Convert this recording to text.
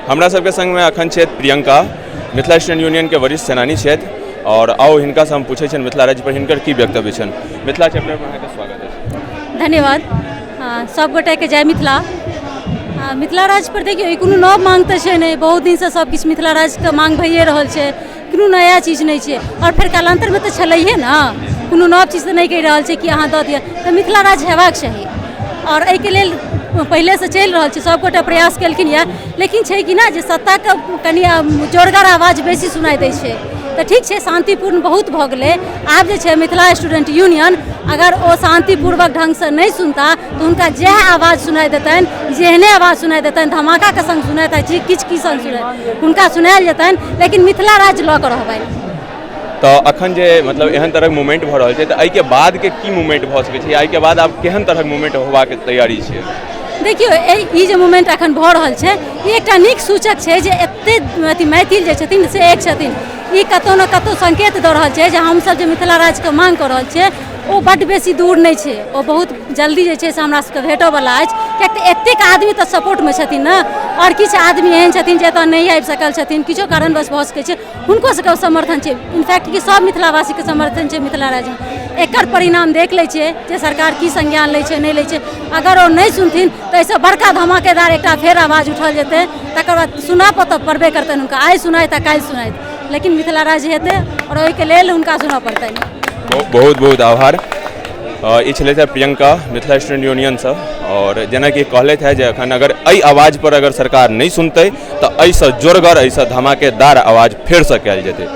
हमरा सबके संगमे अखन छथि प्रियंका, मिथिला स्टूडेंट यूनियनके वरिष्ठ सेनानी छथि आओर आउ हिनकासँ हम पूछै छियनि मिथिला राज्य पर हिनकर की वक्तव्य छनि। मिथिला चैप्टरमे अहाँके स्वागत अछि। धन्यवाद। सभगोटेके जय मिथिला। मिथिला राज्य पर देखियौ, ई कोनो नव मांग तऽ छै नहि, बहुत दिनसँ सब किछु मिथिला राज्यके मांग भइए रहल छै, कोनो नया चीज नहि छै। आओर फेर कालान्तरमे तऽ छलैहे ने, कोनो नव चीज तऽ नहि कहि रहल छै कि अहाँ दऽ दिअ, तऽ मिथिला राज्य हेबाक चाही। आओर एहिके लेल पहिलेसँ चलि रहल छै, सभगोटा प्रयास केलखिन यऽ, लेकिन छै कि ने जे सत्ताके कनि जोरगर आवाज बेसी सुनाइ दै छै। तऽ ठीक छै, शान्तिपूर्ण बहुत भऽ गेलै। आब जे छै मिथिला स्टूडेंट यूनियन, अगर ओ शान्तिपूर्वक ढङ्गसँ नहि सुनता तऽ हुनका जएह आवाज सुनाइ देतनि, जेहने आवाज सुनाइ देतनि, धमाकाके सङ्ग सुनेतनि, किछु की सङ्ग सुनाइ हुनका सुनायल जेतनि, लेकिन मिथिला राज्य लऽ कऽ रहबनि। तऽ अखन जे मतलब एहन तरहक मूवमेंट भऽ रहल छै, तऽ एहिके बादके की मूवमेंट भऽ सकै छै, एहिके बाद आब केहन तरहक मूवमेंट होबाक तैयारी छै? देखियौ, ई जे मूवमेंट अखन भऽ रहल छै, ई एकटा नीक सूचक छै जे एते अथी मैथिल जे छथिन से एक छथिन। ई कतहु ने कतहु संकेत दऽ रहल छै जे हमसभ जे मिथिला राज्यके मांग कऽ रहल छियै ओ बड्ड बेसी दूर नहि छै, ओ बहुत जल्दी जे छै से हमरा सबके भेटऽवला अछि, किएक तऽ एतेक आदमी तऽ सपोर्टमे छथिन ने। आओर किछु आदमी एहन छथिन जे एतऽ नहि आबि सकल छथिन, किछो कारणवश भऽ सकै छै, हुनको सबके समर्थन छै। इनफैक्ट कि सब मिथिलावासीके समर्थन छै मिथिला राज्यमे। एकर परिणाम देख लै छियै जे सरकार की संज्ञान लै छै, नहि लै छै। अगर ओ नहि सुनथिन तऽ एहिसँ बड़का धमाकेदार एकटा फेर आवाज उठल जेतै, तकर बाद सुनऽ तऽ पड़बे करतनि हुनका, आइ सुनाइत आ काल्हि सुनाइत, लेकिन मिथिला राज्य हेतै आओर ओहिके लेल हुनका सुनऽ पड़तनि। बहुत बहुत आभार। ई छलथि है प्रियंका मिथिला स्टूडेंट यूनियनसँ, आओर जेनाकि कहलथि है जे एखन अगर एहि आवाजपर अगर सरकार नहि सुनतै तऽ एहिसँ जोरगर, एहिसँ धमाकेदार आवाज फेरसँ कयल जेतै।